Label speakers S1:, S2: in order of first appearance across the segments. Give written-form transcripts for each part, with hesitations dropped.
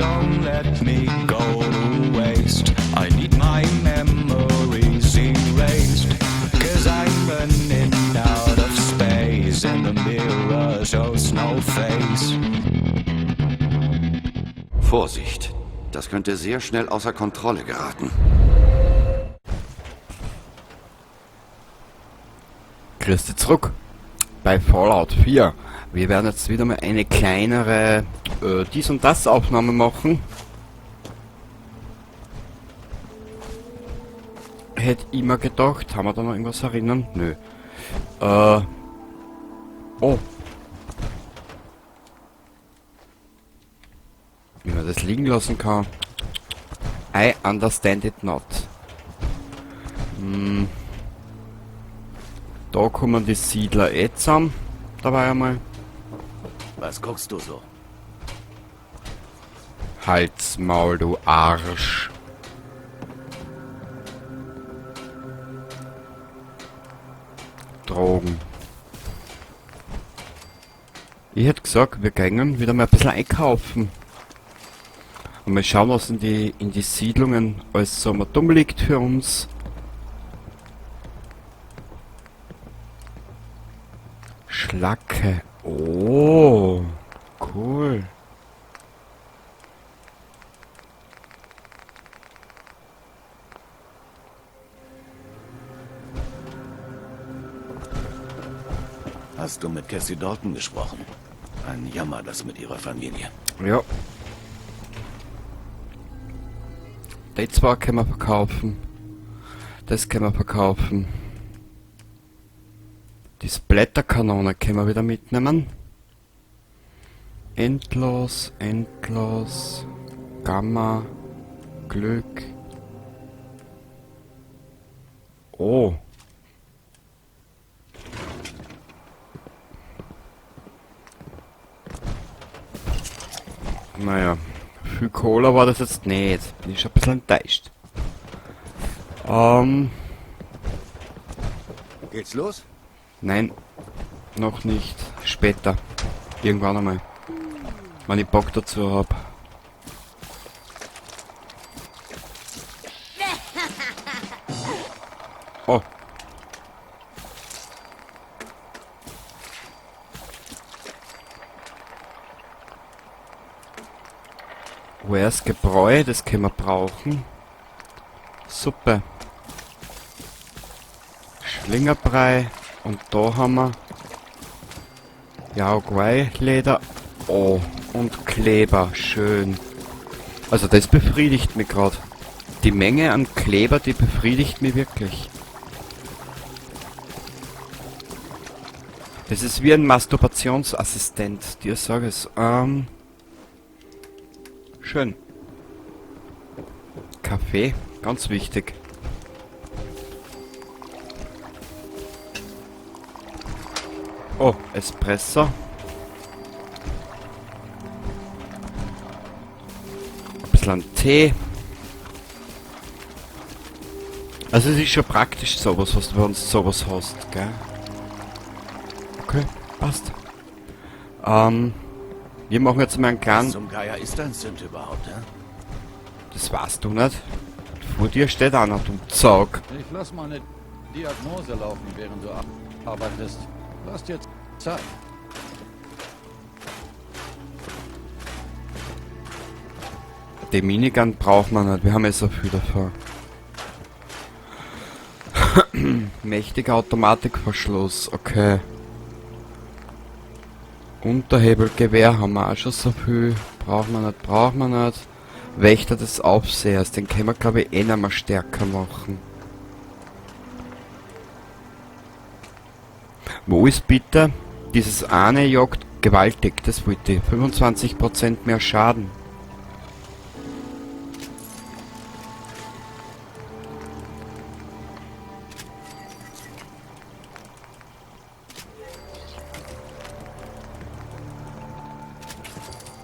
S1: Don't let me go to waste. I need my memories erased. 'Cause I'm running out of space, and the mirror shows no face.
S2: Vorsicht, das könnte sehr schnell außer Kontrolle geraten.
S3: Grüß dich zurück bei Fallout 4. Wir werden jetzt wieder mal eine kleinere Dies- und Das-Aufnahme machen. Hätte ich mir gedacht. Haben wir da noch irgendwas erinnern? Nö. Oh. Wie man das liegen lassen kann. I understand it not. Da kommen die Siedler eh zusammen. Da war ja mal.
S4: Was guckst du so?
S3: Halt's Maul, du Arsch. Drogen. Ich hätte gesagt, wir gingen wieder mal ein bisschen einkaufen. Und mal schauen, was in die Siedlungen alles so mal dumm liegt für uns. Schlacke. Oh, cool.
S4: Hast du mit Cassie Dalton gesprochen? Ein Jammer, das mit ihrer Familie.
S3: Ja. Die zwei können wir verkaufen. Das können wir verkaufen. Die Splatterkanone können wir wieder mitnehmen. Endlos, endlos. Gamma. Glück. Oh. Naja, viel Cola war das jetzt nicht. Bin ich schon ein bisschen enttäuscht.
S4: Geht's los?
S3: Nein, noch nicht. Später. Irgendwann einmal. Wenn ich Bock dazu hab. Oh. Where's Gebräu? Das können wir brauchen. Suppe. Schlingerbrei. Und da haben wir Yaoguai-Leder. Oh, und Kleber. Schön. Also das befriedigt mich grad. Die Menge an Kleber, die befriedigt mich wirklich. Das ist wie ein Masturbationsassistent, dir sag es. Schön. Kaffee, ganz wichtig. Oh, Espresso. Ein bisschen an Tee. Also es ist schon praktisch sowas, was du bei uns sowas hast, gell? Okay, passt. Wir machen jetzt mal einen kleinen...
S4: Was zum Geier ist dein Synth überhaupt, hä?
S3: Das weißt du nicht. Vor dir steht einer, du Zaug.
S5: Ich lass meine Diagnose laufen, während du arbeitest. Lass dir Zeit.
S3: Die Minigun braucht man nicht, wir haben ja so viel davon. Mächtiger Automatikverschluss, okay. Unterhebelgewehr haben wir auch schon so viel. Braucht man nicht, braucht man nicht. Wächter des Aufsehers, den können wir glaube ich eh nicht mehr stärker machen. Wo ist bitte dieses eine jagt gewaltig, das wollte ich. 25% mehr Schaden.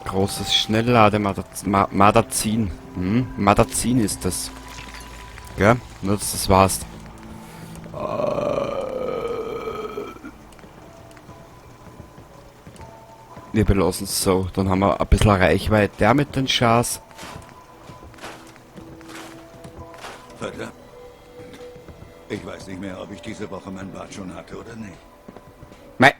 S3: Großes Schnelllademagazin. Magazin ist das. Gell? Nur, dass das war's. Wir belassen es so. Dann haben wir ein bisschen Reichweite auch mit den Schars.
S6: Verdammt. Ich weiß nicht mehr, ob ich diese Woche mein Bad schon hatte oder nicht.
S3: Mei.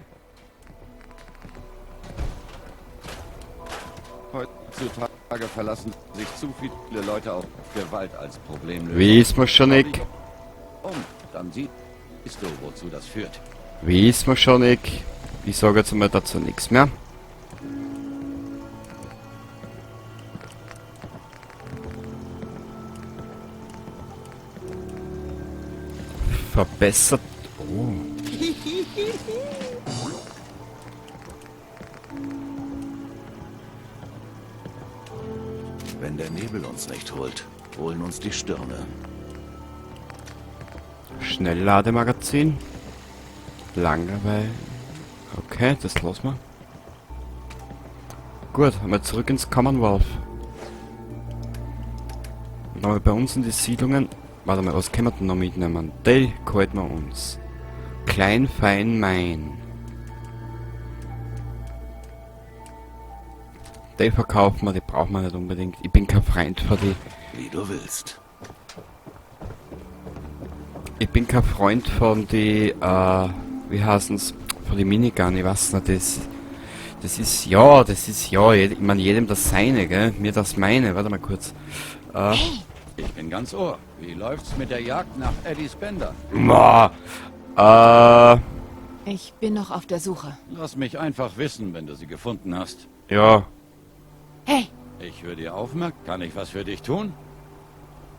S5: Heutzutage verlassen sich zu viele Leute auf Gewalt als Problemlösung.
S3: Wissen wir schon nicht.
S5: Dann siehst du, wozu das führt.
S3: Wissen wir schon nicht. Ich sage jetzt einmal dazu nichts mehr. Verbessert. Oh.
S4: Wenn der Nebel uns nicht holt, holen uns die Stürme.
S3: Schnelllademagazin. Langeweile. Okay, das lassen wir. Gut, haben wir zurück ins Commonwealth. Und dann bei uns in die Siedlungen. Warte mal, was können wir denn noch mitnehmen? Die halten wir uns. Klein, fein, mein. Die verkaufen wir, die brauchen wir nicht unbedingt. Ich bin kein Freund von die.
S4: Wie du willst.
S3: Ich bin kein Freund von die, wie heißen's, von die Minigun, ich weiß nicht, das ist, ja, ich meine, jedem das seine, gell, mir das meine, warte mal kurz.
S5: Hey. Ich bin ganz ohr. Wie läuft's mit der Jagd nach Eddie Spender?
S3: Ma,
S7: Ich bin noch auf der Suche.
S5: Lass mich einfach wissen, wenn du sie gefunden hast.
S3: Ja.
S7: Hey!
S5: Ich höre dir aufmerksam. Kann ich was für dich tun?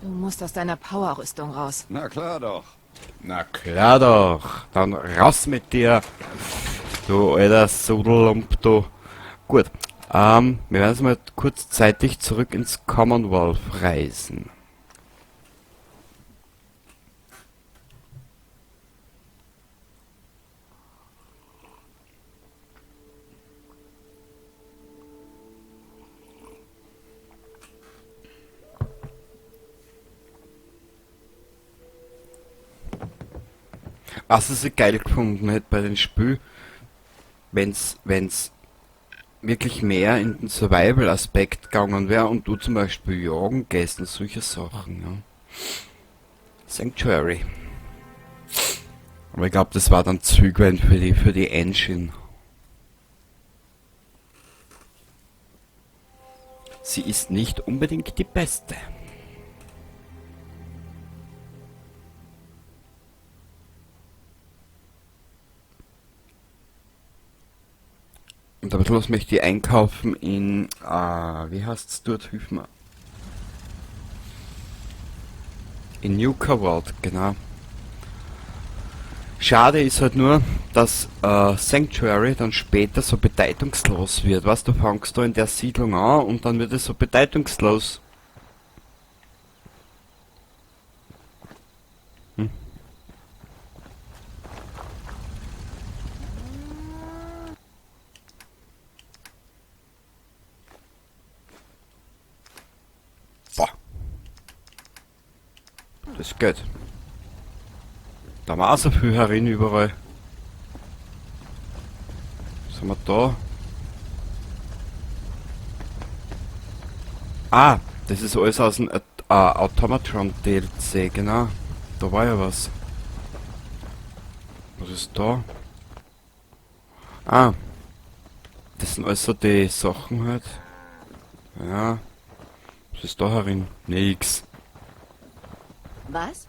S7: Du musst aus deiner Power-Rüstung raus.
S5: Na klar doch.
S3: Na klar doch. Dann raus mit dir. Du alter Sudelump, du. Gut. Wir werden jetzt mal kurzzeitig zurück ins Commonwealth reisen. Was ich so geil gefunden hätte bei den Spiel, wenn's wirklich mehr in den Survival-Aspekt gegangen wäre und du zum Beispiel jagen gehst und solche Sachen, ja. Sanctuary. Aber ich glaub, das war dann zügig für die Engine. Sie ist nicht unbedingt die beste. Und am Schluss möchte ich einkaufen in, wie heißt's dort, hilf mir. In Nuka World, genau. Schade ist halt nur, dass Sanctuary dann später so bedeutungslos wird. Weißt du, fangst da in der Siedlung an und dann wird es so bedeutungslos. Boah. Das geht. Da war so viel herin überall. Was haben wir da? Ah, das ist alles aus dem Automatron DLC, genau. Da war ja was. Was ist da? Ah. Das sind alles so die Sachen halt. Ja. Was ist da herin? Nix.
S8: Was?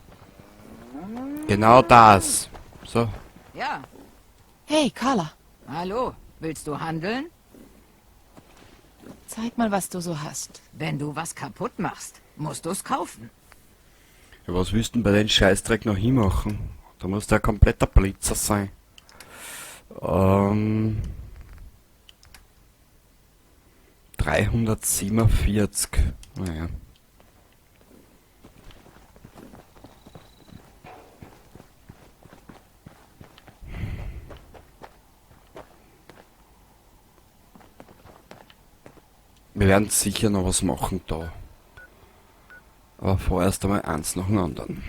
S3: Genau das. So.
S8: Ja.
S7: Hey, Carla.
S8: Hallo. Willst du handeln?
S7: Zeig mal, was du so hast.
S8: Wenn du was kaputt machst, musst du's kaufen.
S3: Ja, was willst du denn bei den Scheißdreck noch hinmachen? Da muss der kompletter Blitzer sein. 347. Naja. Wir werden sicher noch was machen da. Aber vorerst einmal eins nach dem anderen.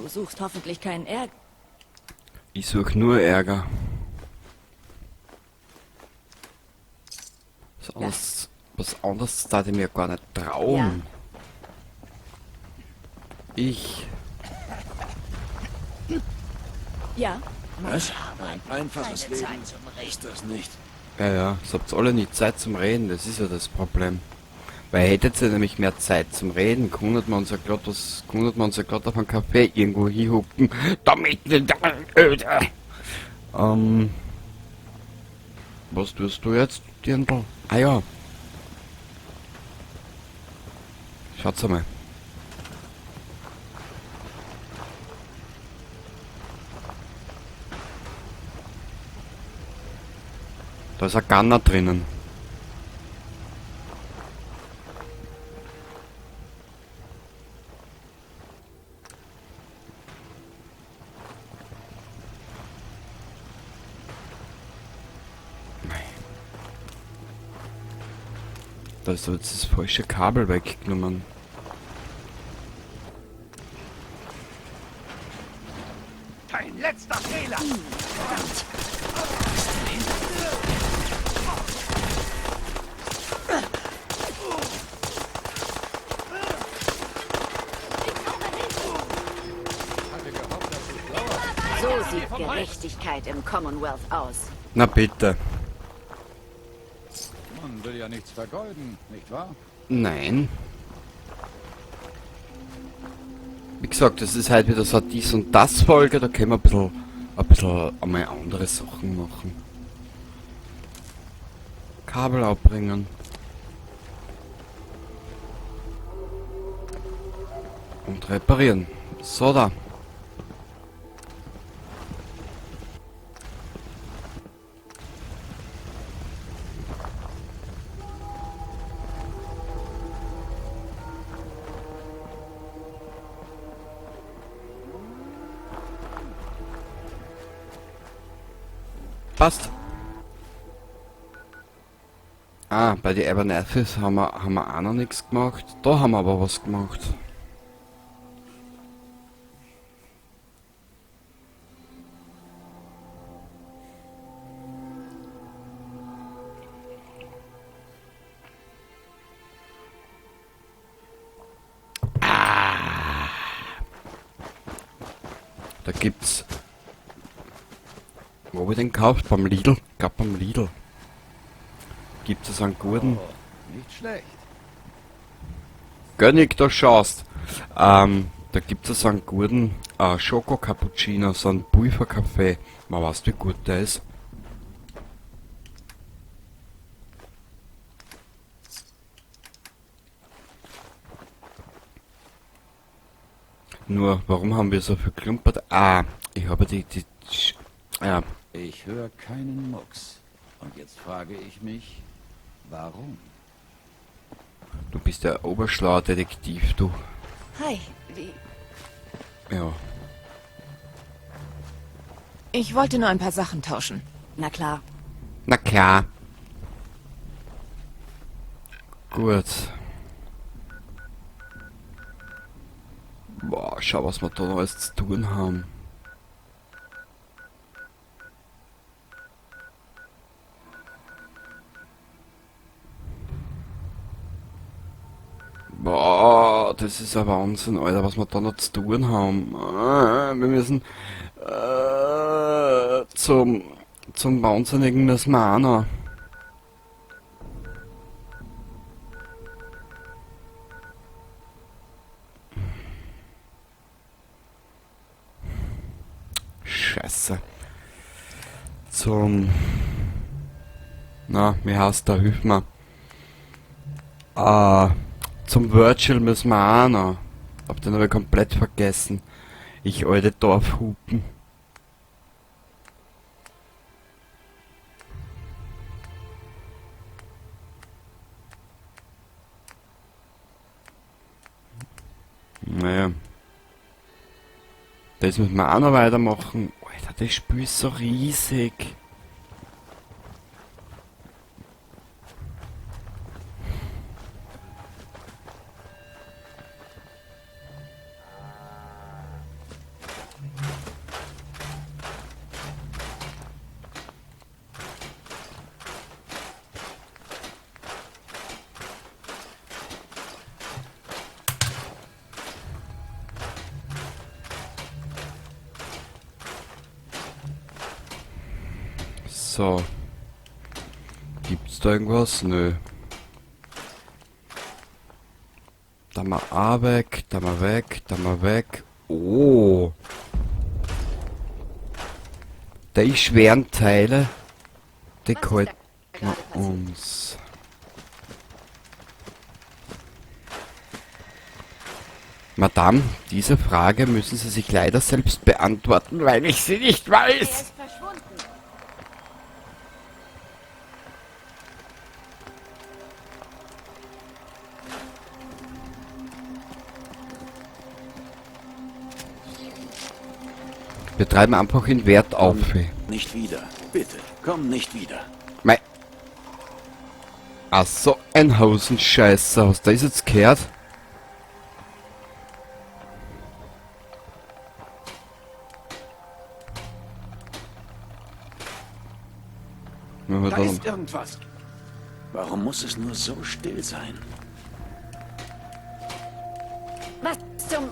S9: Du suchst hoffentlich keinen Ärger.
S3: Ich suche nur Ärger. Was anderes darf ich mir gar nicht trauen. Ja. Ich.
S9: Ja.
S4: Was? Ein einfaches Leben ist das nicht.
S3: Ja, ja, es habt alle nicht Zeit zum Reden, das ist ja das Problem. Weil hättet ihr nämlich mehr Zeit zum Reden, könnte man uns ja glatt was, könnte man uns ja glatt auf einen Kaffee irgendwo hinhucken, damit nicht. Was tust du jetzt, Dirndl? Ah ja. Schaut's einmal. Da ist ein Gunner drinnen. Da ist jetzt das falsche Kabel weggenommen.
S6: Dein letzter Fehler!
S8: Verdammt.
S9: So sieht Gerechtigkeit im Commonwealth aus.
S3: Na bitte.
S5: Man will ja nichts vergeuden, nicht wahr?
S3: Nein. Wie gesagt, das ist halt wieder so dies und das Folge, da können wir ein bisschen einmal andere Sachen machen. Kabel abbringen. Und reparieren. So da. Passt. Ah, bei den Abernathys haben wir auch noch nichts gemacht. Da haben wir aber was gemacht. Ah. Da gibt's... Wo hab ich den gekauft? Beim Lidl? Ich glaub beim Lidl. Gibt es einen guten?
S5: Oh, nicht schlecht.
S3: Gönnig, da schaust. Da gibt es einen guten Schoko-Cappuccino, so einen Pulverkaffee. Man weiß, wie gut der ist. Nur, warum haben wir so viel klumpert? Ah, ich habe die ja.
S5: Ich höre keinen Mucks. Und jetzt frage ich mich, warum?
S3: Du bist der oberschlauer Detektiv, du.
S9: Hi, wie...
S3: Ja.
S7: Ich wollte nur ein paar Sachen tauschen.
S9: Na klar.
S3: Na klar. Gut. Boah, schau, was wir da noch alles zu tun haben. Boah, das ist ein Wahnsinn, Alter, was wir da noch zu tun haben. Wir müssen zum Wahnsinnigen müssen wir auch noch. Scheiße. Zum... Na, wie heißt der? Hilf mir. Zum Virgil müssen wir auch noch. Hab den aber komplett vergessen. Ich alte Dorfhupen. Naja. Das müssen wir auch noch weitermachen. Alter, das Spiel ist so riesig. So. Gibt's da irgendwas? Nö. Da mal A weg, da mal weg, da mal weg. Oh. Die schweren Teile, die halten wir uns. Madame, diese Frage müssen Sie sich leider selbst beantworten, weil ich sie nicht weiß.
S9: Er ist verschwunden.
S3: Wir treiben einfach den Wert auf.
S4: Nicht wieder. Bitte, komm nicht wieder.
S3: Mei. Ach so, ein Hosenscheißer. Was da ist jetzt gehört?
S4: Da ist irgendwas. Warum muss es nur so still sein?
S9: Was zum...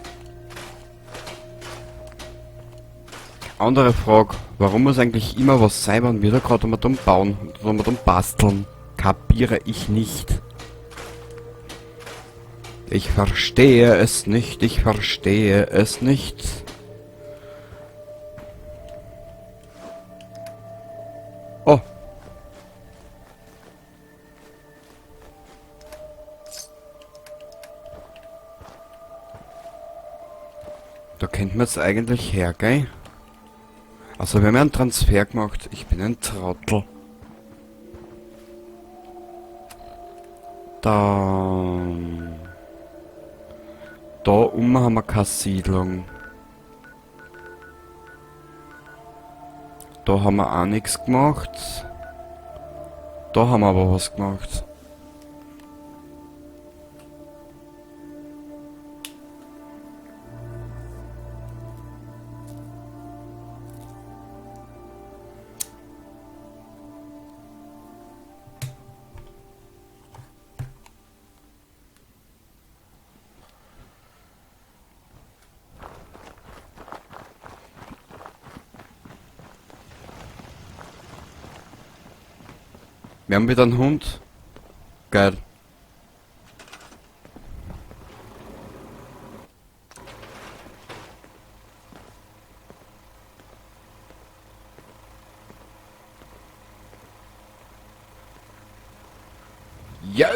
S3: Andere Frage, warum muss eigentlich immer was sein, wenn wir da gerade mal dumm bauen oder mal dumm basteln? Kapiere ich nicht. Ich verstehe es nicht, ich verstehe es nicht. Oh. Da kennt man jetzt eigentlich her, gell? Also wir haben ja einen Transfer gemacht. Ich bin ein Trottel. Dann... Da oben haben wir keine Siedlung. Da haben wir auch nichts gemacht. Da haben wir aber was gemacht. Wir haben wieder einen Hund. Geil. Ja,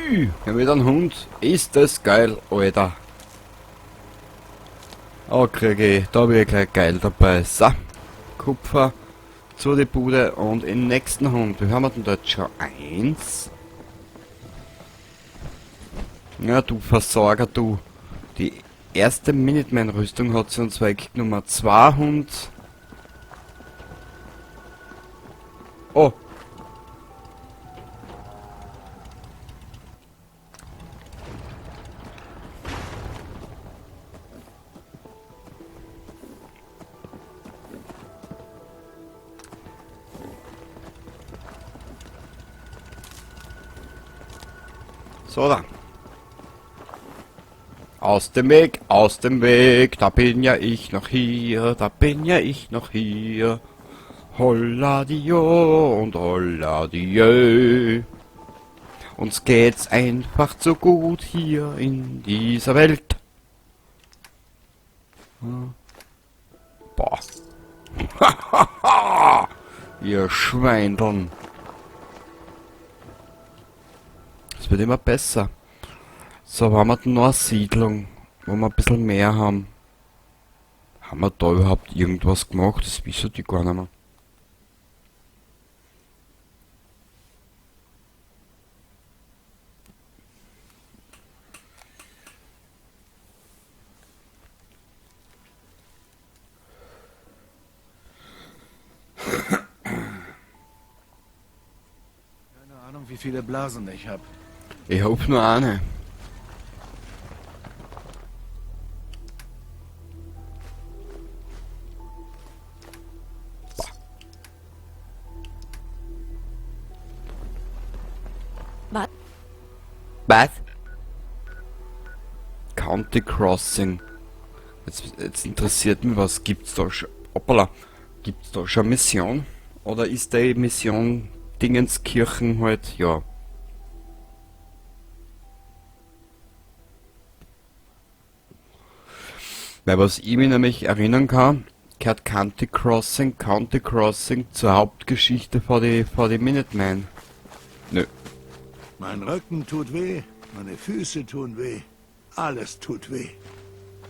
S3: wir haben wieder einen Hund. Ist das geil, Alter. Oh, krieg ich. Da bin ich gleich geil dabei. So. Kupfer. Zu die Bude und den nächsten Hund. Wie haben wir denn da jetzt schon? 1? Ja, du Versorger, du. Die erste Minuteman-Rüstung hat sie uns weggenommen. 2 Hund. Oh. So da. Aus dem Weg, da bin ja ich noch hier, da bin ja ich noch hier. Holla dio und holla dieu. Uns geht's einfach zu gut hier in dieser Welt. Boah. Ihr Schweindeln. Es wird immer besser. So, haben wir denn noch eine Siedlung, wo wir ein bisschen mehr haben? Haben wir da überhaupt irgendwas gemacht? Das wissen die gar nicht mehr.
S4: Keine Ahnung, wie viele Blasen ich habe.
S3: Ich hab nur eine.
S9: Was?
S3: Was? County Crossing. Jetzt interessiert mich, was gibt's da schon? Hoppala. Gibt's da schon Mission? Oder ist die Mission Dingenskirchen halt, ja. Weil was ich mich nämlich erinnern kann, gehört County Crossing zur Hauptgeschichte vor die Minutemen. Nö.
S6: Mein Rücken tut weh, meine Füße tun weh, alles tut weh.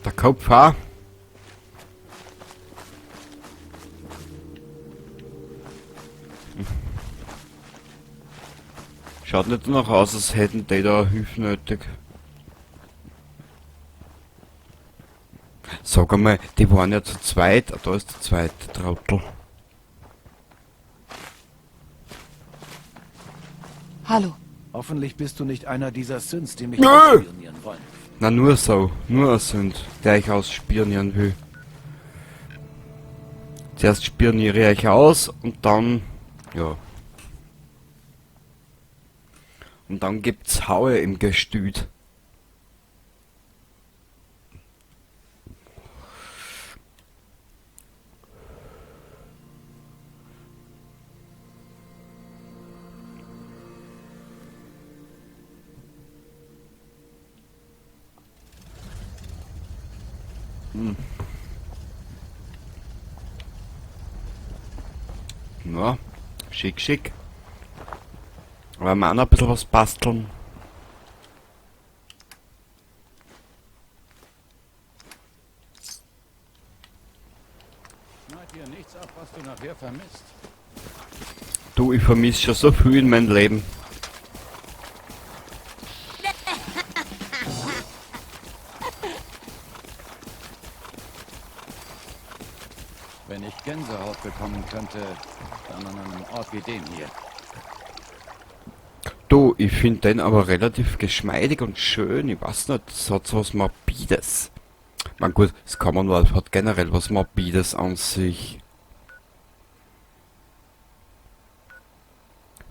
S3: Der Kopf auch. Schaut nicht danach aus, als hätten die da Hilfe nötig. Sag einmal, die waren ja zu zweit. Ah, da ist der zweite Trottel.
S7: Hallo.
S4: Hoffentlich bist du nicht einer dieser Synths, die mich ausspionieren wollen.
S3: Na, nur so. Nur ein Synth, der ich ausspionieren will. Zuerst spioniere ich aus und dann... Ja. Und dann gibt's Haue im Gestüt. Hm. Na, schick, schick. Aber wir auch noch ein bisschen was basteln.
S5: Schneid dir nichts ab, was du nachher vermisst.
S3: Du, ich vermisse schon so viel in meinem Leben.
S5: Wenn ich Gänsehaut bekommen könnte, dann an einem Ort wie dem hier.
S3: Du, ich finde den aber relativ geschmeidig und schön. Ich weiß nicht, das hat so was Morbides. Man gut, das Commonwealth hat generell was Morbides an sich.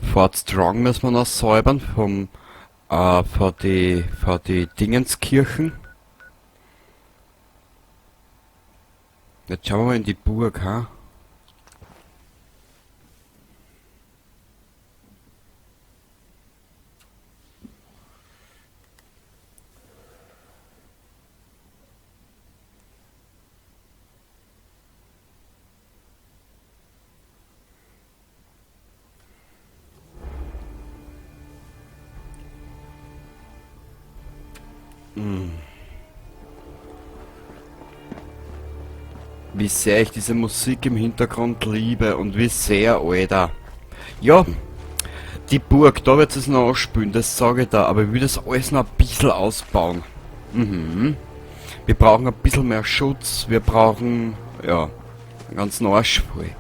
S3: Fort Strong müssen wir noch säubern vom vor die Dingenskirchen. Jetzt schauen wir mal in die Burg, ha? Wie sehr ich diese Musik im Hintergrund liebe und wie sehr, Alter. Ja, die Burg, da wird es noch anspülen, das sage ich da, aber ich will das alles noch ein bisschen ausbauen. Mhm. Wir brauchen ein bisschen mehr Schutz, wir brauchen, ja, einen ganzen Arsch voll.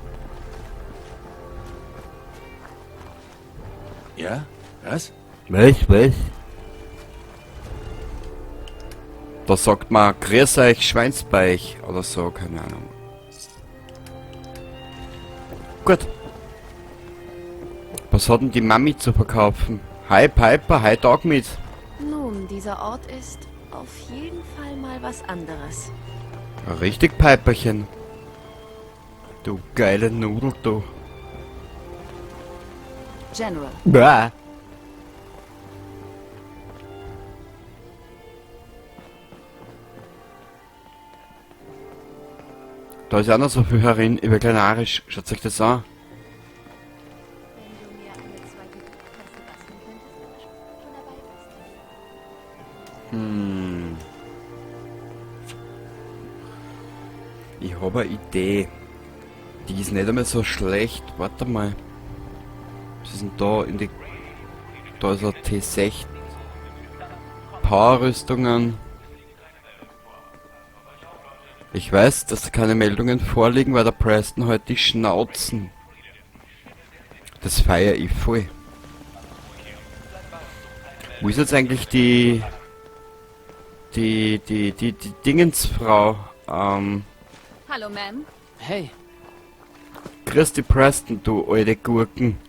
S4: Ja? Was?
S3: Was? Da sagt man, grüß euch, Schweinsbeich oder so, keine Ahnung. Gut. Was hat denn die Mami zu verkaufen? Hi Piper, hi Dogmeat.
S9: Nun, dieser Ort ist auf jeden Fall mal was anderes.
S3: Richtig, Piperchen. Du geile Nudel, du.
S9: General.
S3: Bäh. Da ist auch noch so viel herin, über Kleinarisch. Schaut euch das an. Hm. Ich habe eine Idee. Die ist nicht einmal so schlecht. Warte mal. Was ist denn da in die... Da ist ein T6. Power-Rüstungen. Ich weiß, dass da keine Meldungen vorliegen, weil der Preston heute die Schnauzen. Das feiere ich voll. Wo ist jetzt eigentlich die Dingensfrau?
S9: Hallo, Ma'am.
S8: Hey.
S3: Christy Preston, du alte Gurken.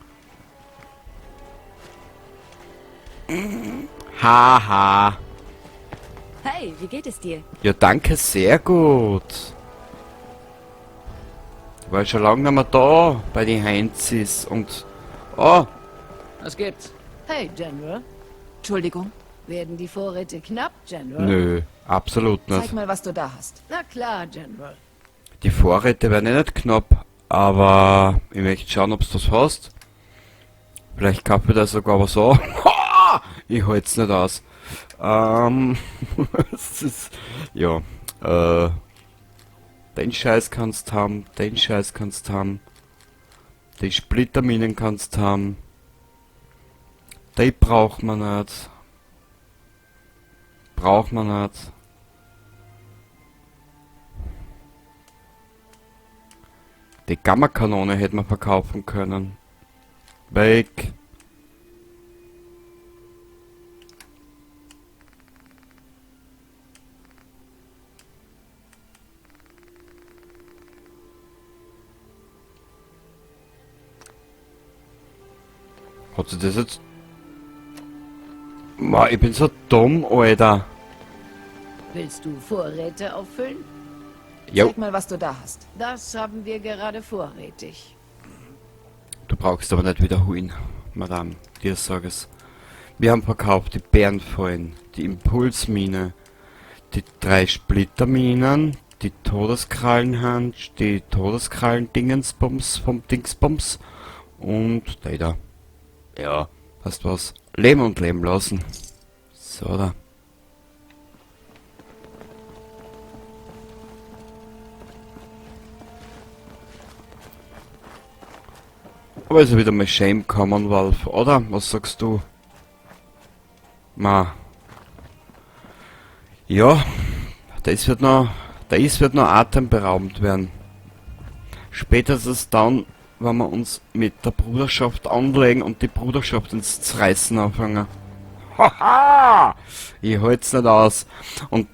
S3: Haha.
S9: Hey, wie geht es dir?
S3: Ja, danke, sehr gut. War schon lange nicht mehr da bei den Heinzis und... Oh!
S8: Was gibt's?
S10: Hey, General.
S7: Entschuldigung.
S10: Werden die Vorräte knapp, General?
S3: Nö, absolut
S7: Zeig
S3: nicht.
S7: mal, was du da hast.
S10: Na klar, General.
S3: Die Vorräte werden eh nicht knapp, aber ich möchte schauen, ob du das hast. Vielleicht kaufe ich da sogar was an. Ich halt's nicht aus. Es ist, ja, den Scheiß kannst haben, den Scheiß kannst haben, die Splitterminen kannst haben, die braucht man nicht, braucht man nicht. Die Gamma-Kanone hätte man verkaufen können. Weg. Hat sie das jetzt... Ma, ich bin so dumm, Alter.
S10: Willst du Vorräte auffüllen?
S3: Jo.
S7: Zeig mal, was du da hast.
S10: Das haben wir gerade vorrätig.
S3: Du brauchst aber nicht wiederholen, Madame. Dir sag es. Wir haben verkauft die Bärenfallen, die Impulsmine, die 3 Splitterminen, die Todeskrallenhand, die Todeskrallen-Dingensbums vom Dingsbums und der da. Ja, weißt was? Leben und leben lassen. So da. Aber ist ja wieder mal Shame Commonwealth, oder? Was sagst du? Ma. Ja, das wird noch atemberaubend werden. Spätestens dann, wenn wir uns mit der Bruderschaft anlegen und die Bruderschaft ins Zerreißen anfangen. Haha! Ich halt's nicht aus. Und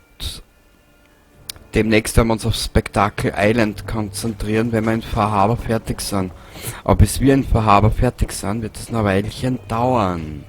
S3: demnächst werden wir uns auf Spectacle Island konzentrieren, wenn wir in Far Harbor fertig sind. Aber bis wir in Far Harbor fertig sind, wird es noch ein Weilchen dauern.